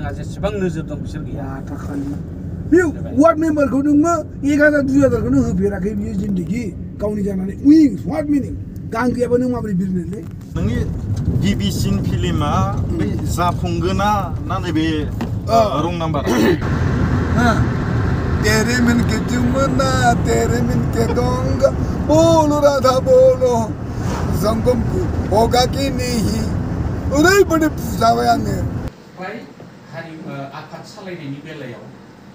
आंहा जेसेबां नोजोर दं बिसोर गैया बे वार्ड मेम्बारखौ नोङो 1000-2000 नों होफेराखै बियो जिन्दगि गावनि जानानै उइंस वाट मिनिं गां गैयाबा नों माबोरै बिरनोलै नोंनि गिबिसिन फिल्मा बे जाफुंगोना ना नैबे रं नाम्बार तेरे मन के जुमना तेरे मन के गंगा बोलो राधा बोलो संगम को होगा कि नहीं ओरैबायदि बुजाबाय आङो फ्राय हारि आफाद सालायनायनि बेलायाव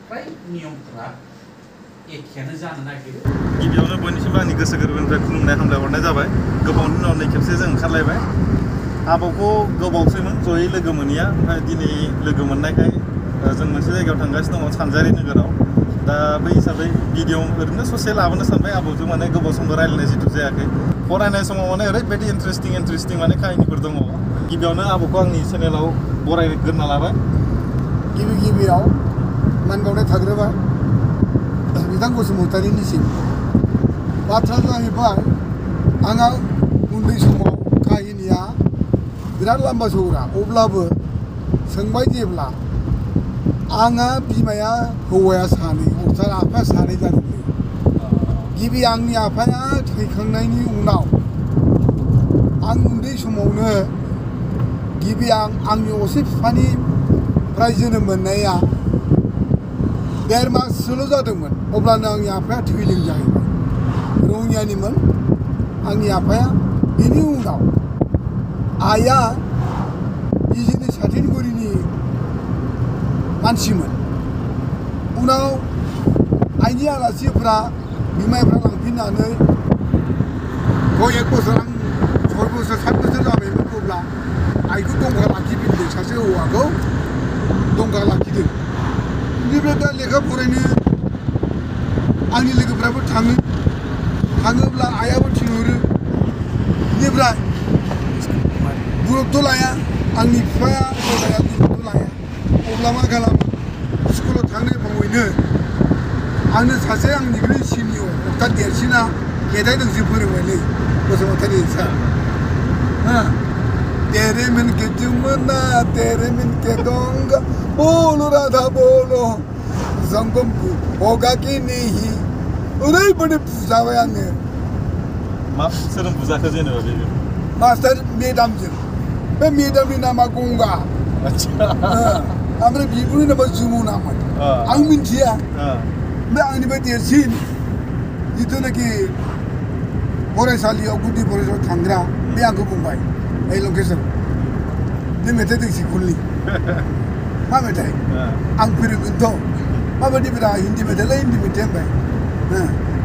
फ्राय नियमफोरा एखेयानो जानो नागिरो गिबियावनो बयनिसिमबो आंनि गोसो गोरबोनिफ्राय खुलुमनाय हामलाय हरनाय जाबाय गोबावनि उनाव नै खेबसे जों ओंखारलायबाय आबौखौ गोबावसैमोन जयै लोगो मोनैया ओमफ्राय दिनै लोगो मोननायखाय जों मोनसे जायगायाव थांगासिनो दङ सानजारि नोगोराव दा बै हिसाबै भिडिअ ओरैनो ससे लाबोनो सानबाय आबौजों माने गोबाव समबो रायलायनाय जिथु जायाखै फरायनाय समाव माने ओरैबायदि इन्ट्रेस्टिं माने काहिनिफोर दङ गिबियावनो आबौखौ आंनि चेनेलाव बरायग्रोना लाबाय गिबियाव मान बावनाय थाग्रोबाय बिथां बसुमतारीनिसिम बाथ्रा जाहैबाय आंहा उन्दै समाव काहिनिया बिराद लाम्बा सौरा अब्लाबो सोंबाय जेब्ला आंहा बिमाया हौवाया सानै अर्थात आफाया सानै जादोंलै गिबि आंनि आफाया थैखांनायनि उनाव आं उन्दै समावनो गिबि आंनि असे बिफानिफ्राय जोनोम मोननाया 1.5 माससोल' जादोंमोन अब्लानो आंनि आफाया थैलिं जाहैबाय रङियानिमोन आंनि आफाया बेनि उनाव आइया बिजिनि साथिनगुरिनि मानसिमोन उनाव आइनि आलासिफ्रा बिमायफ्रा लांफिननानै 1 बोसोर आं 6 बोसोर 7 बोसोर जाबायमोन अब्ला आइखौ दंगा लाखिफिनदों सासे हौवाखौ दंगा लाखिदों बेनिफ्राय दा लेखा फरायनो आंनि लोगोफ्राबो थाङोब्ला आइयाबो थिनहरो बेनिफ्राय गुरुत्व लाया आंनि बिफाया गदाया गुरुत्व लाया अब्ला मा खालामो स्कुलाव थांनाय फावैनो आंनो सासे आंनिख्रुइ सिनियर अर्थात देरसिना मेथाइ दोंसे फोरोंबायलै बसुमतारी सार तेरे मन के जुमना तेरे मन के गंगा बोलो राधा बोलो संगम को होगा कि नहीं ओरैबायदि बुजाबाय आङो मा सोरजों बुजाखो जेनेबा बे मास्टार मेदामजों बे मेदामनि नामा गंगा ओमफ्राय बिबुनि नामा जुमुनामोन आं मिन्थिया बे आंनिफ्राय देरसिन जिथुनाखि फरायसालियाव गुदि फरायसालियाव थांग्रा बे आंखौ बुंबाय ओइ लकेसन बे मेथाइ दोंसे खननि मा मेथाइ आं फोरोंगोनथ' माबायदि बिरा हिन्दी मेथाइलाय हिन्दी मेथाइ होनबाय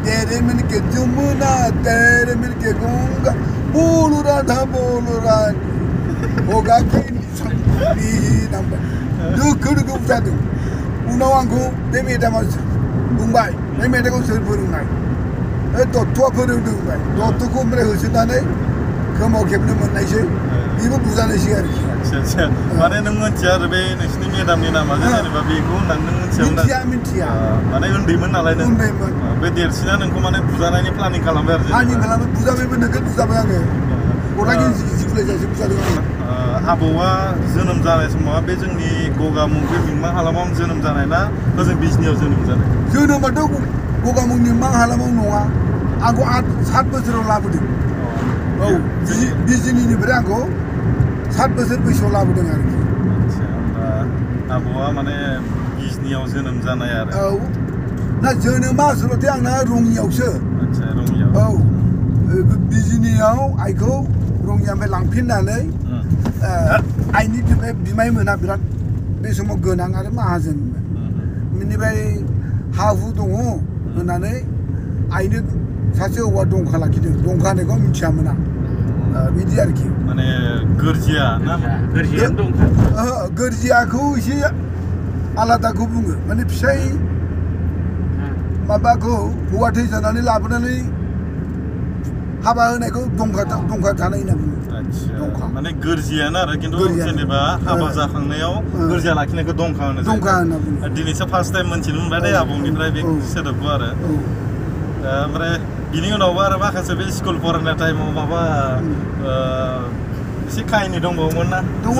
तेरे मन के जुमुना तेरे मन के गंगा बोलो राधा बोलो रानी होगा कि नहीं नांबाय दोखो बुजादों उनाव आंखौ बे मेदामा बुंबाय बे मेथाइखौ सोर फोरोंनाय दत्त'आ फोरोंदों होनबाय दत्त'खौ ओमफ्राय होसोनानै खोमाव खेबनो मोननायसै बेबो बुजानायसै आरोखि माने नों मिन्थिया आरो बे नोंसिनि मेदामनि नामा जेनेबा बेखौ होननानै नों मिन्थिया माने उन्दैमोन नालाय नों उन्दैमोन बे देरसिना नोंखौ माने बुजानायनि प्लानिं खालामबाय आरो प्लानिं खालामबाय बुजाबायबो नोगोद बुजाबाय आङो गथाखि जिखुलायजासे बुजादों आङो आबौआ जोनोम जानाय समाव बे जोंनि गगामुं बे मिमां हालामाव जोनोम जानाय ना ओजों बिजनियाव जोनोम जानाय जोनोमाथ' गगामुं मिमां हालामाव नङा आंखौ 7 बोसोराव लाबोदों औ बिजनिनिफ्राय आंखौ 7 बोसोर बैसोआव लाबोदों आरोखि आबौआ माने बिजनियाव जोनोम जानाय आरो औ ना जोनोमा आसलथे आंना रङियावसो रङियाव औ बिजनियाव आइखौ रङियानिफ्राय लांफिननानै आइनि बिमाय मोना बिराद बे समाव गोनां आरो माहाजोनमोन बेनिफ्राय हा हु दङ होननानै आइनो सासे हौवा दंखा लाखिदों दंखा होननायखौ मिथियामोन आं बिदि आरोखि माने गोरजिया ना गोरजियानो दंखा गोरजियाखौ एसे आलादाखौ बुङो माने फिसाय माबाखौ हौवा थैजानानै लाबोनानै हाबा होनायखौ दंखा थानाय होनना बुङो दंखा माने गोरजियानो आरो खिन्थु जेनेबा हाबा जाखांनायाव गोरजिया लाखिनायखौ दंखा होनो बुङो दिनैसो फार्स्ट टाइम मोनथिनो मोनबाय दे आबौनिफ्राय बे सोदोबखौ आरो ओमफ्राय बिनि उनावबो आरो माखासे बे स्कुल फरायनाय टाइमाव माबा एसे काहिनि दंबावोमोन ना दङ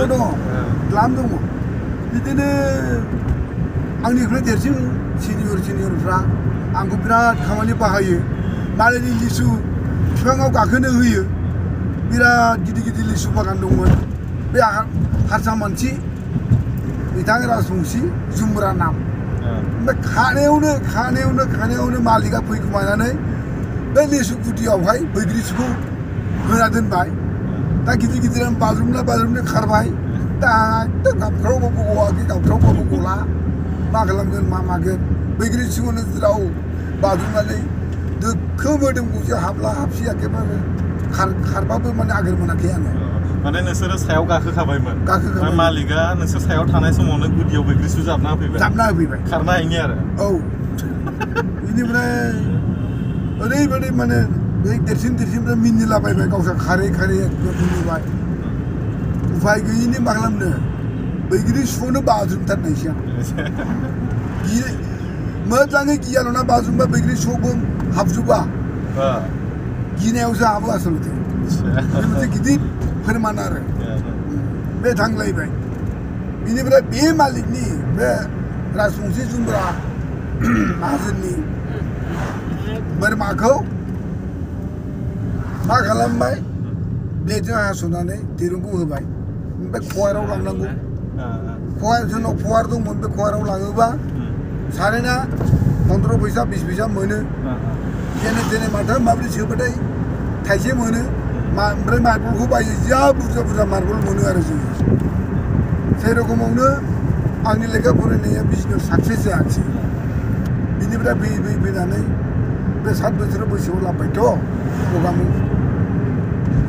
द्लाम दङ बिदिनो आंनिख्रुइ देरसिन सिनियरफ्रा आंखौ बिराद खामानि बाहायो मालायनि लिसु बिफाङाव गाखोनो होयो बिराद गिदिर लिसु बागान दंमोन बे हारसा मानसि बिथां राजबंसि जुमरा नाम ओमफ्राय खानायावनो मालिका फैखुमानानै बे लिसु गुदियावहाय बैग्रिसुखौ होना दोनबाय दा गिदिर बाज्रुमना खारबाय दा एकदम गाबख्रावबाबो गवाखै गाबख्रावबाबो गला मा खालामगोन मा मागोन बैग्रि सिङावनो ज्राव बाज्रुमनानै दोखो मोदोमखौसो हाबला हाबसि एखेबारे खारबाबो माने आगोर मोनाखै आङो माने नोंसोरो सायाव गाखोखाबायमोन मालिका नोंसोर सायाव थानाय समावनो गुदियाव बैग्रिसु जाबना होफैबाय खारनो हायिनि आरो औ बेनिफ्राय ओरैबायदि माने बे देरसिनफ्रा मिनिलाबायबाय गावसोर खारै एकदम मिनिबाय उफाय गैयिनि मा खालामनो बैग्रि सुआवनो बाज्रुमथारनायसै आं मोजाङै गियाल'ना बाज्रुमबा बैग्रि सुआवबो हाबजोबा गिनायावसो हाबो आसलथे बे मोनसे गिदिर फोरमान आरो बे थांलायबाय बेनिफ्राय बे मालिकनि बे राजबंसि जुमरा माहाजोननि बोरमाखौ मा खालामबाय ब्लेडजों हास'नानै दिरुंखौ होबाय ओमफ्राय खवाराव लांनांगौ जोंनाव खवार दंमोन बे खवाराव लाङोबा सारेना 15 फैसा 20 फैसा मोनो जेने माथा माब्रै सोबाथाय थाइसे मोनो ओमफ्राय मार्बलखौ बायो जा बुरजा मार्बल मोनो आरो जोङो सेरखमावनो आंनि लेखा फरायनाया बिजनेस साक्सेस जायाखिसै बिनिफ्राय फैयै फैनानै बे 7 बोसोर बैसोआव लाबबायथ'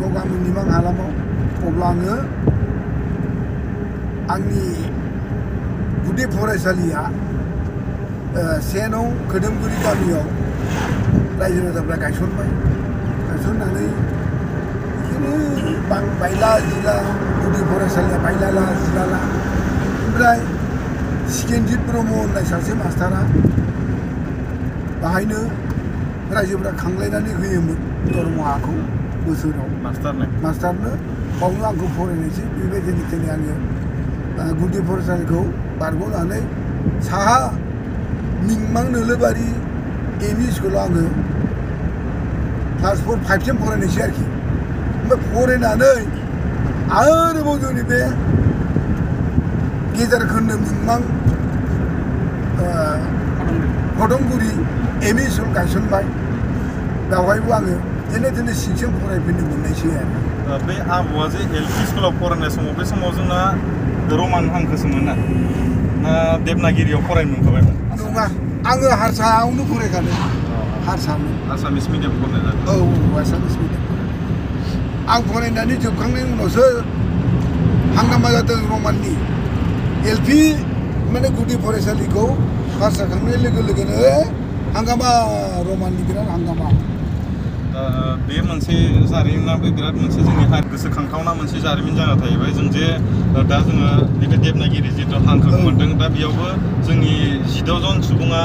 गगामुनि निमां हालामाव अब्ला आङो आंनि गुदि फरायसालिया सेनाव खोदोमगुरि गामियाव रायजो राजाफ्रा गायसननानै बिदिनो बायला जिला गुदि फरायसालिया बायलाला जिलाला ओमफ्राय सिकेनजित ब्रह्म होननाय सासे मास्टारा बाहायनो रायजोफ्रा खांलायनानै होयोमोन दरमाहाखौ बोसोराव मास्टारनो बावनो आंखौ फरायनायसै बेबायदिनो आङो गुदि फरायसालिखौ बारग'नानै साहा मिंमां नोलोबारि एमइ स्कुलाव आङो क्लास 4, 5 सिम फरायनायसै आरोखि ओमफ्राय फरायनानै आरोबाव जोंनि बे गेजेर खोन्दो मिंमां खदमगुरि एमइ स्कुल गायसनबाय बेवहायबो आङो जेने 6 सिम फरायफैनो मोननायसै आरो बे आबौआ जे एलपि स्कुलाव फरायनाय समाव बे समाव जोंना रमान हांखोसोमोन ना देबनागिरियाव फरायनो मोनखाबायमोन नङा आङो हारसायावनो फरायखादों आसामिस मिडियाम फरायनाय जादों औ आसामिस मिडियाम आं फरायनानै जोबखांनायनि उनावसो हांगामा जादों रमाननि एलपि माने गुदि फरायसालिखौ पास जाखांनाय लोगोनो हांगामा रमाननि बिराद हांगामा बे मोनसे जारिमिनाबो बिराद मोनसे जोंनि हारि गोसोखांथावना मोनसे जारिमिन जाना थाहैबाय जों जे दा जोङो नैबे देबनागिरि जिथु हांखोखौ मोन्दों दा बेयावबो जोंनि 16 जन सुबुङा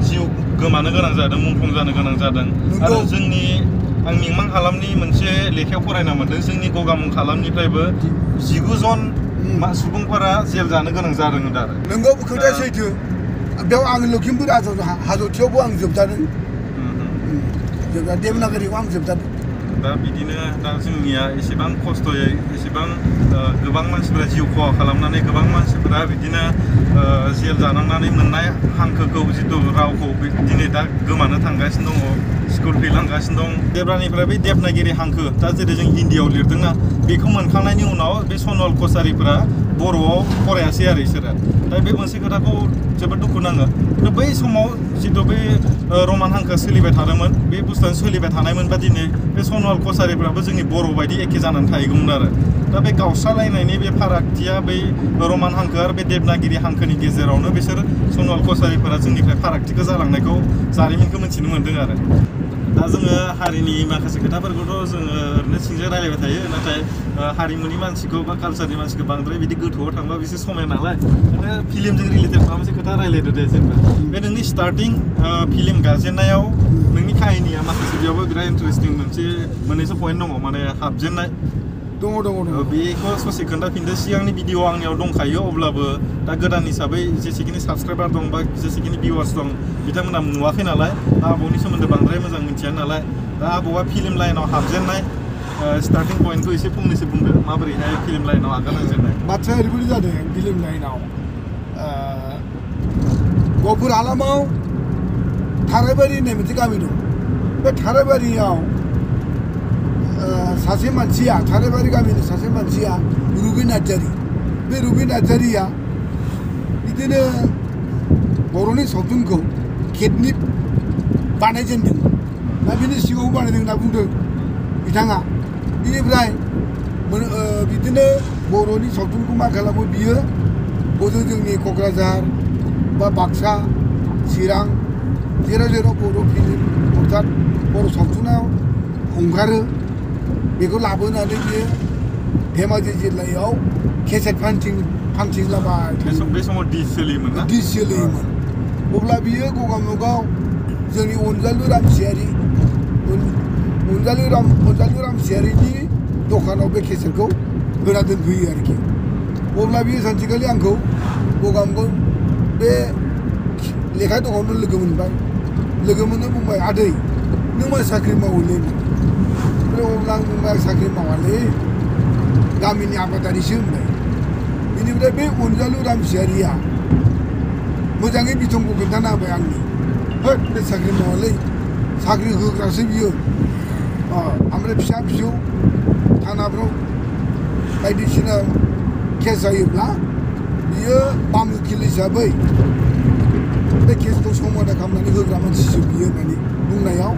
जिउ गोमानो गोनां जादों मुंख्लं जानो गोनां जादों आरो जोंनि आं मिंमां हालामनि मोनसे लेखायाव फरायना मोन्दों जोंनि गगामुं हालामनिफ्रायबो 19 जन सुबुंफोरा जेल जानो गोनां जादों आरो नोंगौ खोथाया सैथो बेयाव आं लखिमपुर हाजोथियावबो आं जोबजादों देबनागिरिखौ आं जोबजादों दा बिदिनो दा जोंनिया एसेबां खस्थ'यै एसेबां गोबां मानसिफोरा जिउ खहा खालामनानै गोबां मानसिफोरा बिदिनो जेल जानांनानै मोननाय हांखोखौ जिथु रावखौ दिनै दा गोमानो थांगासिनो दङ स्कुल फैलांगासिनो दं जेब्लानिफ्राय बे देबनागिरि हांखो दा जेरै जों हिन्दीयाव लिरदोंना बेखौ मोनखांनायनि उनाव बे सनवाल कसारिफोरा बर'आव फरायासै आरो बिसोरो दा बे मोनसे खोथाखौ जोबोद दुखु नाङो खिन्थु बै समाव जिथु बै रमान हांखोआ सोलिबाय थादोंमोन बे बुस्थुआनो सोलिबाय थानायमोनबा दिनै बे सनवाल कसारिफ्राबो जोंनि बर' बायदि एखे जानानै थाहैगौमोन आरो दा बे गावस्रालायनायनि बे फारागथिया बै रमान हांखो आरो बे देबनागिरि हांखोनि गेजेरावनो बिसोर सनवाल कसारिफोरा जोंनिफ्राय फारागथिखौ जालांनायखौ जारिमिनखौ मिथिनो मोन्दों आरो दा जोङो हारिनि माखासे खोथाफोरखौथ' जोङो ओरैनो सिंजों रायलायबाय थायो नाथाय हारिमुनि मानसिखौ बा कालसारनि मानसिखौ बांद्राय बिदि गोथौआव थांबा बिसोर समाया नालाय ओंखायनो फिल्मजों रिलेटेड माबा मोनसे खोथा रायलायदो दे जेनेबा बे नोंनि स्टार्टिं फिल्म गाजेननायाव नोंनि काहिनिया माखासे बेयावबो बिराद इन्टारेस्टिं मोनसे मोननैसो पइन्ट दङ माने हाबजेननाय बेखौ ससे खोन्थाफिनदो सिगांनि भिडिअ आंनियाव दंखायो अब्लाबो दा गोदान हिसाबै जेसेखिनि साबस्क्राइबार दं बा जेसेखिनि भिउवार्स दं बिथांमोना नुवाखै नालाय आबौनि सोमोन्दै बांद्राय मोजां मिथिया नालाय दा आबौआ फिल्म लाइनाव हाबजेननाय स्टार्टिं पइन्टखौ एसे फंनैसो बुंदो माबोरैहाय फिल्म लाइनाव आगान होजेननाय बाथ्राया ओरैबायदि जादों फिल्म लाइनाव गहपुर हालामाव थाराइबारि होननाय मोनसे गामि दं बे थाराइबारियाव सासे मानसिया थाराइबारि गामिनि सासे मानसिया रुबि नार्जारि बे रुबि नार्जारिया बिदिनो बर'नि सावथुनखौ खेबनि बानायजेनदोंमोन दा बिनि सिगाङाव बानायदों होनना बुंदों बिथाङा बिनिफ्राय बिदिनो बर'नि सावथुनखौ मा खालामो बियो हजों जोंनि क'क्राझार बा बाक्सा चिरां जेराव जेराव बर' फिल्म अर्थात बर' सावथुनाव ओंखारो बेखौ लाबोनानै बियो धेमाजि जिल्लायाव केसेट फानथिंलाबाय बे समाव डिस सोलियोमोन ना डिस सोलियोमोन अब्ला बियो गगामुगाव जोंनि अनजालु रामसियारिनि दखानाव बे केसेटखौ होना दोनफैयो आरोखि अब्ला बियो सानसेखालि आंखौ गगामुगाव बे लेखा दखानाव लोगो मोनबाय लोगो मोननो बुंबाय आदै नों मा साख्रि मावोलै अब्ला आं बुंबाय आं साख्रि मावालै गामिनि आबादारिसो होनबाय बेनिफ्राय बे अनजालु रामसियारिया मोजाङै बिथंखौ खोन्थाना होबाय आंनि होद बे साख्रि मावालै साख्रि होग्रासो बियो ओमफ्राय फिसा फिसौ थानाफ्राव बायदिसिना केस जायोब्ला बियो बाम उकिल हिसाबै बे केसखौ समाधान खालामनानै होग्रा मानसिसो बियो होननानै बुंनायाव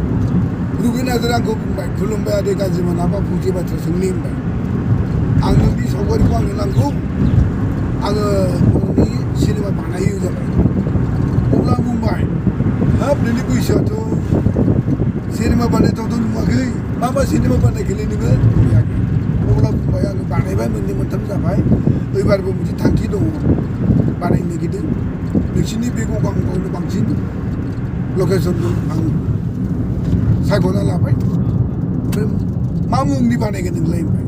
रुबि नार्जारिया आंखौ बुंबाय खुलुमबाय आदै गाज्रि मोनाबा फंसे बाथ्रा सोंनि होनबाय आं नोंनि सावगारिखौ आंनो नांगौ आङो बर'नि सिनेमा बानायो जाबाय अब्ला बुंबाय हाब नोंनि बैसोआथ' सिनेमा बानायथावथ' नुवाखै मा सिनेमा बानायखोलै नोङो बुंयाखै अब्ला बुंबाय आङो बानायबाय मोननै मोनथाम जाबाय एबारबो मोनसे थांखि दङ बानायनो नागिरदों नोंसिनि बे गगामुगावनो बांसिन लकेसनखौ आं सायख'ना लाबाय ओमफ्राय मा मुंनि बानायगोन नोंलाय होनबाय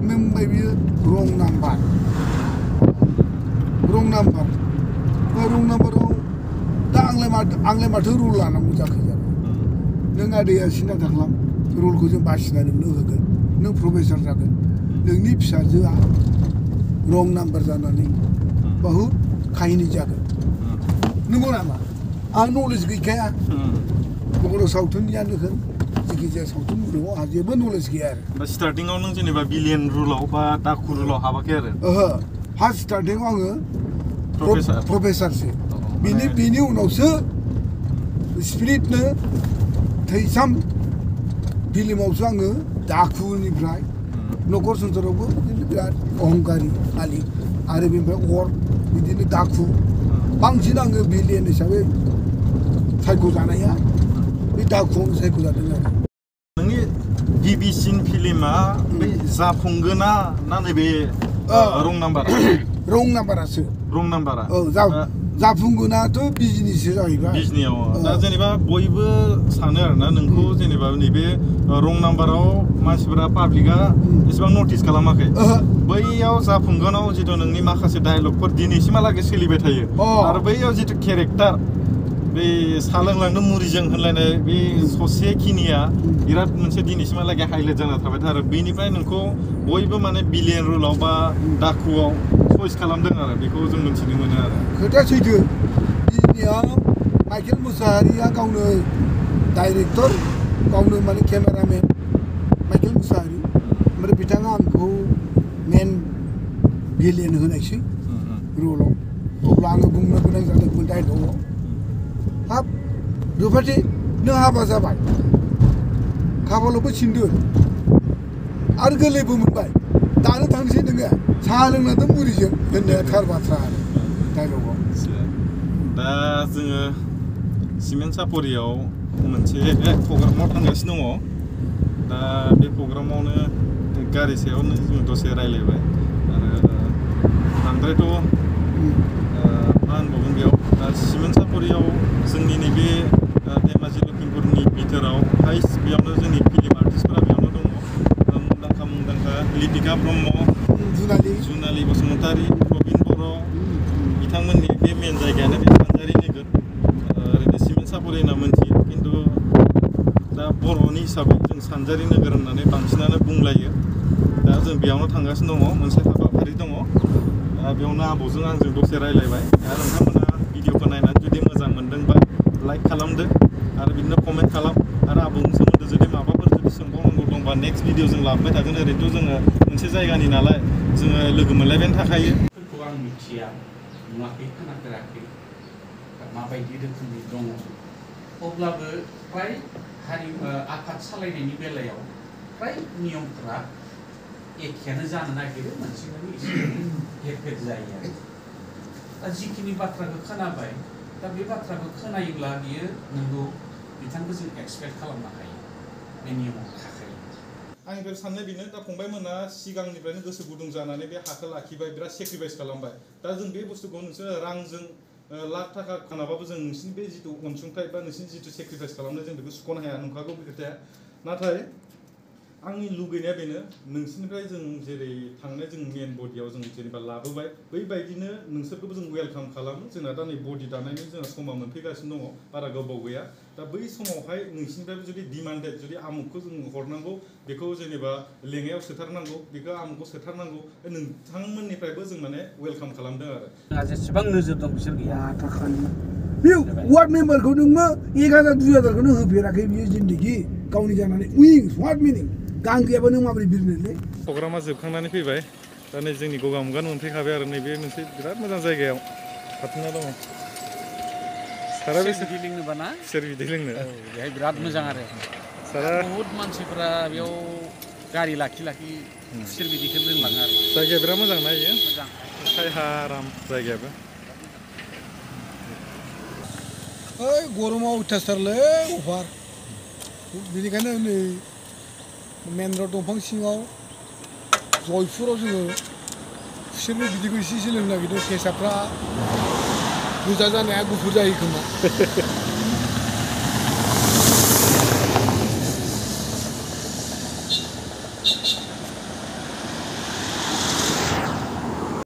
बुंबाय बियो रं नाम्बाराव दा आंलाय माथो रुल लानांगौ जाखो नों आदैया सिन्था खालाम रुलखौ जों बासिना नोंनो होगोन नों प्रफेसार जागोन नोंनि फिसाजोआ रं नाम्बार जानानै बहुद काहिनि जागोन नंगौ नामा आं नलेज गैखाया बर' सावथुननियानो होन जायखिजाया सावथुन मुलुगाव आंहा जेबो नलेज गैया आरो स्टार्टिंआव नों जेनेबा बिलियन रुलाव बा दाखु रुलाव हाबाखै आरो ओहो फार्स्ट स्टार्टिंआव आङो प्रफेसारसो बिनि उनावसो स्पिरिटनो थैसाम फिल्मावसो आङो दाखुनिफ्राय नखर संसारावबो बिदिनो बिराद अहंकारि आलि आरो बेनिफ्राय अर बिदिनो दाखु बांसिन आङो बिलियन हिसाबै सायख'जानाया बे दाखुआवनो सायख'जादों आरो नोंनि गिबिसिन फिल्मा बे जाफुंगोना ना नैबे रं नाम्बारासो रं नाम्बारा औ जाफुंगोनाथ' बिजनिसो जाहैबाय बिजनियाव दा जेनेबा बयबो सानो आरोना नोंखौ जेनेबा नैबे रं नाम्बाराव मानसिफोरा पाब्लिकआ एसेबां नटिस खालामाखै बैयाव जाफुंगोनाव जिथु नोंनि माखासे डायलगफोर दिनैसिमहालागै सोलिबाय थायो आरो बैयाव जिथु केरेक्टार बे सालोंलांनो मुरिजों होनलायनाय बे ससेखिनिया बिराद मोनसे दिनैसिमहालागै हाइलाइट जाना थाबाय आरो बेनिफ्राय नोंखौ बयबो माने बिलियन रुलाव बा दाखुआव चइस खालामदों आरो बेखौ जों मिथिनो मोनो आरो खोथाया सैथो बिजनियाव माइकेल मुसाहारिया गावनो डाइरेक्टर गावनो माने केमेरामेन माइकेल मुसाहारि ओमफ्राय बिथाङा आंखौ मेन भिलियन होनायसै रलाव अब्ला आङो बुंनो गोनां जादोंमोन डाइलगाव हाब रुफाथि नों हाबा जाबाय खाफालावबो सिन्दुर आरो गोरलैबो मोनबाय दानो थांसै नोङो साहा लोंनानै मुरिजों होननाया थार बाथ्रा आरो डाइलगाव दा जोङो सिमेन्ट सापरियाव मोनसे प्रग्रामाव थांगासिनो दङ दा बे प्रग्रामावनो गारि सायावनो जों दसे रायलायबाय आरो बांद्रायथ' मा होनबावगोन बेयाव सिमेन्ट सापरियाव जोंनि नैबे धेमाजि लखिमपुरनि बिथोराव हाइस्ट बेयावनो जोंनि फिल्म आर्टिस्टफोरा बेयावनो दङ मुंदांखा लिपिका ब्रह्म, जुनालि बसुमतारी, प्रबिन बर' बिथांमोननि बे मेन जायगायानो बे सानजारि नोगोर। ओरैनो सिमेन्ट सापरि होनना मोनथियो, खिन्थु दा बर'नि हिसाबै जों सानजारि नोगोर होननानै बांसिनानो बुंलायो। दा जों बेयावनो थांगासिनो दङ, मोनसे हाबाफारि दङ। बेयावनो आबौजों आंजों दसे रायलायबाय। दा नोंथांमोना भिडिअखौ नायनानै जुदि मोजां मोनदोंबा लाइक खालामदो आरो बिदिनो कमेन्ट खालाम। आरो आबौनि सोमोन्दै जुदि माबाफोर जुदि सोंबावनांगौ दंबा नेक्स्ट भिडिअ जों लाबोबाय थागोन। ओरैनोथ' जोङो मोनसे जायगानि नालाय जोङो लोगो मोनलायबायानो थाखायो। फोरखौ आं मिथिया, नुवाखै, खोनाफेराखै माबायदि रोखोमनि दङ। अब्लाबो फ्राय आफाद सालायनायनि बेलायाव फ्राय नियमफोरा एखेयानो जानो नागिरो, मोनसे माने एसे हेरफेर जायो आरो। दा जिखिनि बाथ्राखौ खोनाबाय, दा बे बाथ्राखौ खोनायोब्ला बियो नोंगौ, बिथांखौ जों एक्सपेक्ट खालामनो हायो, बे नियमाव थाखायो। आंनिफ्राय साननाय बेनो, दा फंबायमोना सिगांनिफ्रायनो गोसो गुदुं जानानै बे हाखौ लाखिबाय, बिराद सेक्रिफाइस खालामबाय। दा जों बे बुस्थुखौ नोंसोर रांजों लाख थाखा खानाबाबो जों नोंसिनि बे जिथु अनसुंथाइ बा नोंसिनि जिथु सेक्रिफाइस खालामनाय जों बेखौ सुख'नो हाया, नंखागौ बे खोथाया। नाथाय आंनि लुगैनाया बेनो, नोंसिनिफ्राय जों जेरै थांनाय जों मेन बडियाव जों जेनेबा लाबोबाय, बैबायदिनो नोंसोरखौबो जों वेलकाम खालामो। जोंना दा नै बडि दानायनि जोंहा समा मोनफैगासिनो दङ, बारा गोबाव गैया। दा बै समावहाय नोंसिनिफ्रायबो जुदि डिमान्डेड, जुदि आमुखखौ जों हरनांगौ, बेखौ जेनेबा लेङायाव सोथारनांगौ, बेखौ आमुखखौ सोथारनांगौ, नोंथांमोननिफ्रायबो जों माने वेलकाम खालामदों आरो। जोंहा जेसेबां नोजोर दं बिसोर गैया। बे वार्ड मेम्बारखौ नोङो 1000 2000खौनो होफेराखै बियो जिन्दगि गावनि जानानै। उइंस वाट मिनिं गां गैयाबा नों माबोरै बिरनोलै? प्रग्रामा जोबखांनानै फैबाय। दा नै जोंनि गगा मुगानो मोनफैखाबाय आरो नैबे मोनसे बिराद मोजां जायगायाव हाबना दङ। सारा बे बिदै लोंनोबा ना? खुसेर बिदै लोंनो। औ, बेहाय बिराद मोजां आरो। सारा बहुत मानसिफोरा बेयाव गारि लाखि खुसेर बिदैखौ लोंलाङो आरो। जायगाया बिराद मोजां ना इयो? मोजां। सायहा आराम जायगायाबो। ओइ गरमा अयथासारलै अभार। बेनिखायनो नै मेन रड दंफां सिङाव जयपुराव जोङो खुसेरनि बिदैखौ एसे लोंनो नागिरदों। फेसाफ्रा गोजा जानाया गुफुर जायो खोमा।